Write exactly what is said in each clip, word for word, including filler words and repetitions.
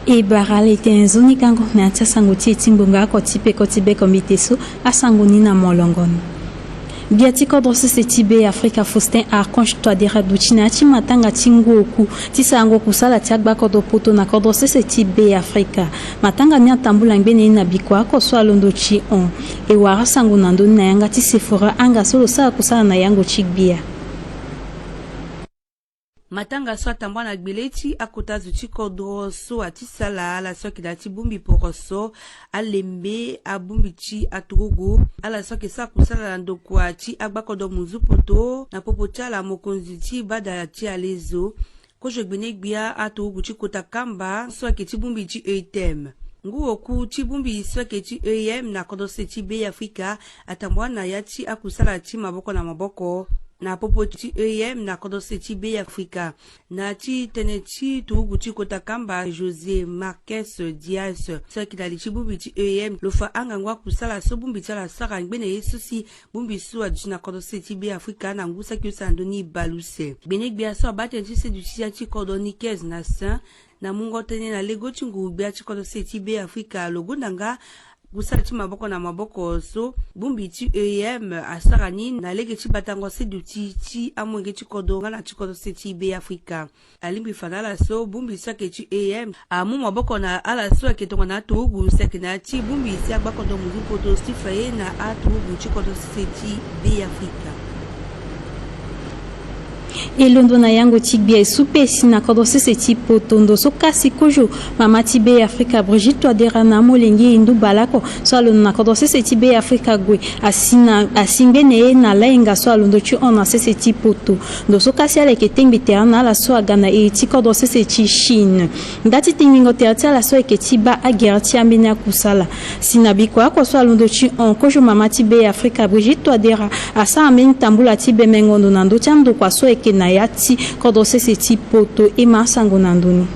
E bara ala e tene nzoni gango na ya ti asango ti e ti ngbonga oko ti peko ti bekombite so. Asango ni na molongo ni. Gbia ti kodro sese ti Be Afrika Faustin Archange Touadéra aduti na ya ti matanga ti ngu oku ti sarango kusala ti agbakodro poto na kodro sese ti Be Afrika. Matanga ni atambula ngbene ye na bikua oko so alondo ti hon. E wara sango na ndö ni na yanga ti Sephora Anga so lo sara kusala na yango ti gbia. Matanga so atambua na gbele ti akota zo ti kodro so ati sala ala so ayeke na ya ti bongbi poroso, alembe, abongbi ti aturugu, ala so ayeke sara kusala na ndokua ti agbakodro muzu poto na popo ti ala mokonzi ti bada ti alezo. Kozo gbene gbia aturugu ti kota kamba so ayeke ti bongbi ti E T M. Ngu oku ti bongbi so ayeke ti E M na kodro sese ti Be Afrika atambua na ya ti akusala ti maboko na maboko na popo ti E M na kodro sese ti Be Afrika. Na ya ti tënë ti turugu ti kota kamba, José Marques Dias so ayeke na li ti bongbi ti E M lo fa angangu akusala so bongbi ti ala asara ngbene ye so si bongbi so aduti na kodro sese ti Be Afrika na ngu saki use na ndö ni bale use. Gbene gbia so abaa tënë ti seduti ya ti kodro ni quinze na Saint na mungo tënë na lego ti nguru gbia ti kodro sese ti Be Afrika lo gonda nga kusala ti maboko na maboko so bongbi ti E M asara ni na lege ti batango seduti ti amolenge ti kodro nga na ti kodro sese ti Be Afrika. Alingbi fa na ala so bongbi so ayeke ti E M amu maboko na ala so ayeke tongana aturugu so ayeke na ya ti bongbi ti agbakodro muzu poto si fa ye na aturugu ti kodro sese ti Be Afrika. E londo na yango ti gbia e su pe si na kodro sese ti poto ndo so kasi kozo mama ti Be Afrika Brigitte Touadéra na amolenge e ndu baleoko so alondo na kodro sese ti Be Afrika gue asi na asi ngbene ye na layenga so alondo ti hon na sese ti poto. Ndo so kasi ala yeke tengbi tere na ala so aga na iri ti kodro sese ti Chine. Nda ti tingbingo tere ti ala so ayeke ti baa agere ti ambeni akusala. Si na bikua oko so alondo ti hon kozo mama ti Be Afrika Brigitte Touadéra asara mbeni tambula ti bemengo ndo na ndö ti andokua so ayeke na ya ti kodro sese ti poto. E ma asango na ndö ni.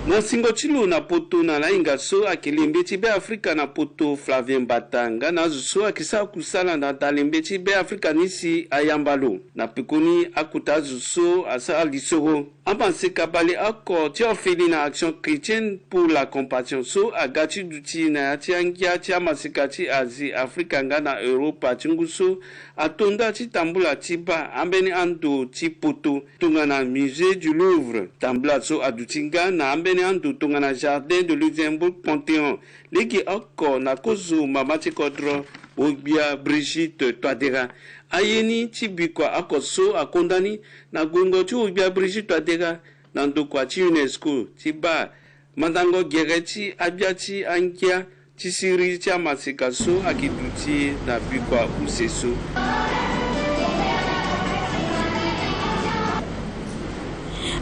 Na singo ti lo na poto na lahinga so ayeke lembe ti Be Afrika na poto Flavien Mbata nga na azo so ayeke sara kusala na da lembe ti Be Afrika ni si ayamba lo. Na pekoni akota azo so asara lisoro. Amaseka baleoko ti orphelinat Action Chrétienne pour la Compassion so aga ti duti na ya ti angia ti amaseka ti Asie, Afrika nga na Europa ti ngu so ato nda ti tambula ti baa ambeni ando ti poto tongana Musée du Louvre. Tambula so aduti nga na ambeni ando tongana Jardin de Luxembourg, Panthéon. Lege oko na kozo mama ti kodro, wogbia Brigitte Touadéra. Aye ni ti bikua oko so akonda ni na guengo ti wogbia Brigitte Touadéra na ndokua ti UNESCO ti baa mandango gere ti agbia ti angia ti siriri ti amaseka so ayeke duti na bikua use so.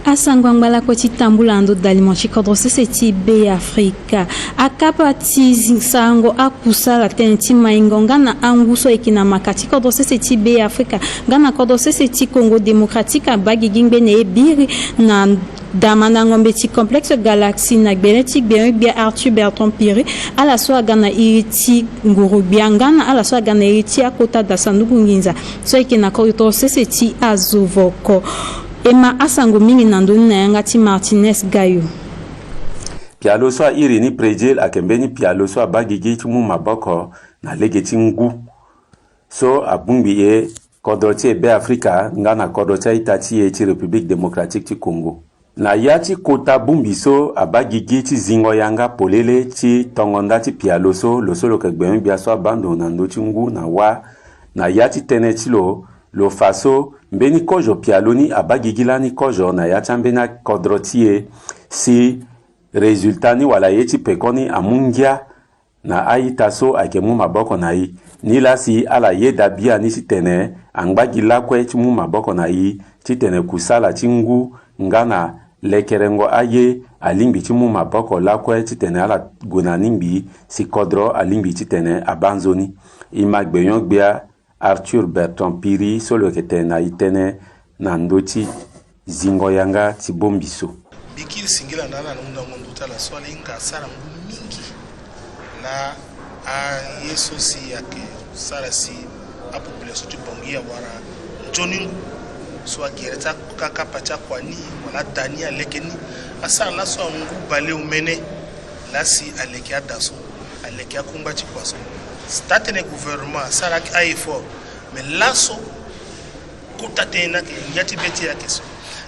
Asango angba lakue ti tambula na ndo dalimo ti kodro sese ti Be Afrika. Akapa ti zi- sarango akusala tënë ti maingo nga na angu so ayeke na maka ti kodro sese ti Be Afrika nga na kodro sese ti Congo Démocratique abaa gigi ngbene ye biri na damandango mbeti Complexe Galaxie na gbele ti gbere gbia Arthur Bertrand Piri, ala so aga na iri ti nguru gbia nga na ala so aga na iri ti akota da sanduku nginza so ayeke na kodro sese ti azo voko. E ma asango mingi na ndö ni na yanga ti Martinez Gayo. Pialo so airi ni Préjil ayeke mbeni pialo so abaa gigi ti mu maboko na lege ti ngu so abongbi e kodro ti e Be Afrika nga na kodro ti a-ita ti e ti République Démocratique ti Congo. Na ya ti kota bongbi so abaa gigi ti zingo yanga polele ti tongo nda ti pialo so, lo so lo yeke gbenyo-gbia so abaa ndo na ndö ti ngu na wâ. Na ya ti tënë ti lo, lo fa so mbeni kozo pialo ni abaa gigi lani kozo na ya ti ambeni akodro ti e si résultat ni wala ye ti pekoni amu ngia na a-ita so ayeke mu maboko na e. Nilaa si ala yeda biani titene angba gi lakue ti mu maboko na e titene kusala ti ngu nga na lekerengo aye alingbi ti mu maboko lakue titene ala gue na ni ngbii si kodro alingbi titene abaa nzoni. E ma gbenyo-gbia Arthur Bertrand Piri so lo yeke tene na e tënë na ndö ti zingo yanga ti bongbi so. Mbi kiri singila na ala na hundango ndo ti ala so ala hinga asara ngu mingi. Laa aye so si ayeke sara si apopulation ti Bangui awara nzoni ngu. So agere ti akapa ti akua ni wala ada ni aleke ni. Asara laso angu baleomene. Laa si aleke ada so, aleke akungba ti kua so. Taa-tënë gouvernement asara aye fort. Mais laso kota tënë ni ayeke ngia ti be ti e ayeke so.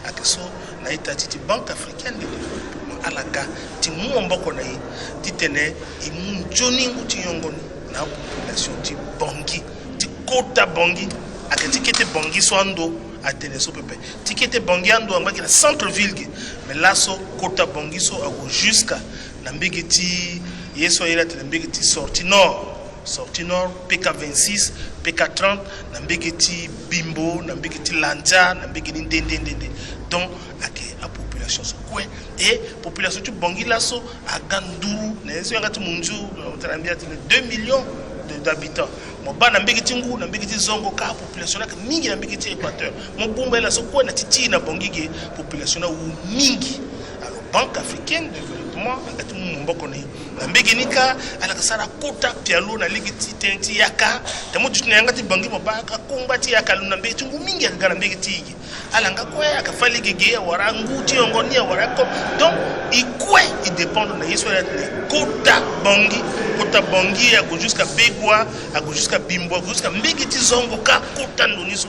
Ayeke so na ita ti ti Banque Africaine de Développement ala ga ti mu maboko na e titene e mu nzoni ngu ti nyongo ni na apopulation ti Bangui, ti kota Bangui. Ayeke ti kete Bangui so ando atene so pepe. Ti kete Bangui ando angba gi na centre ville gi. Mais laso kota Bangui so ague jusqu'à na mbege ti ye so ayeke atene mbege ti Sortie Nord. Sortie Nord, P K vingt-six, P K trente, na mbege ti Bimbo, na mbege ti Landia, na mbege ni nde nde nde nde. Donc ayeke apopulation so kue. E population ti Bangui laso aga nduru na ye so yanga ti mondio, otara mbi atene deux millions de, d'habitants. Mo baa na mbege ti ngu, na mbege ti zongo kâ, population ni ayeke mingi na mbege ti Équateur. Mo bongbi ala so kue na ti ti na Bangui ge, population ni awu mingi. Alors Banque Africaine de Développement aga ti mu maboko na e. Na mbege ni kâ ala yeke sara kota pialo na lege ti tënë ti yaka. Tene mo duti na yanga ti Bangui mo baa kâ kungba ti yaka lo na mbege ti ngu mingi ayeke ga na mbege ti e ge. Ala nga kue ayeke fâ lege ge, awara ngu ti nyongo ni, awara comme. Donc e kue e dépendre na ye so ala tene kota Bangui. Kota Bangui ague jusqu'à Begoua, ague jusqu'à Bimbo, ague jusqu'à mbege ti zongo kâ kota ndo ni so.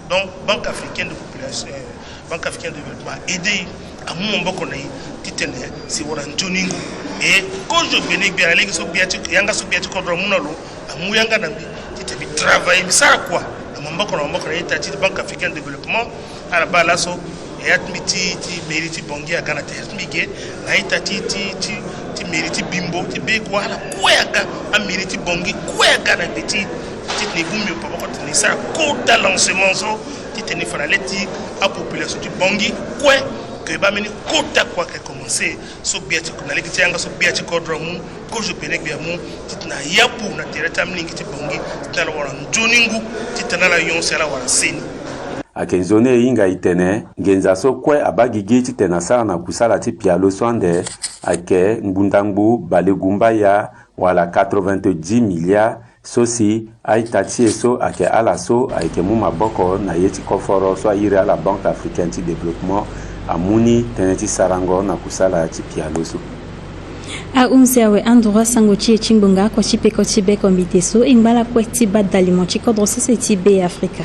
Donc Banque Africaine de Population, euh, Banque Africaine de Développement a aidé e, amu maboko na e titene si wara nzoni ngu. E kozo gbene gbia na lege so gbia ti yanga so gbia ti kodro amu na lo, amu yanga na mbi titene mbi travailler, mbi sara kua na maboko na maboko na ita ti Banque Africaine de Développement. Ala baa laso, e ya ti mbi ti, ti mairie ti Bangui aga na tere ti mbi ge, na ita ti, ti, ti, ti mairie ti Bimbo, ti Begoua, ala kue aga, amairie ti Bangui kue aga na gbe ti, titene e gbu mbi maboko titene e sara kota lancement so, titene e fa na le ti apopulation ti Bangui kue ke e baa mbeni kota kua ayeke commencer. So gbia ti, na lege ti yanga so gbia ti kodro amu, kozo gbene gbia amu, titene a yapu na tere ti amolenge ti Bangui, titene ala wara nzoni ngu, titene ala nyon si ala wara seni. Ayeke nzoni e hinga e tene nginza so kue abaa gigi titene asara na kusala ti pialo so ande ayeke ngbundangbu balegumbaya wala quatre-vingt-dix milliards. So si a-ita ti e so ayeke ala so ayeke mu maboko na ye ti koforo so a iri ala Banque Africaine ti Développement amu ni tënë ti sarango na kusala ti pialo so. Ahunzi awe anduru asango ti e ti ngbonga kua ti peko ti beko mite so e ngba lakue ti baa dalimo ti kodro sese ti Be Afrika.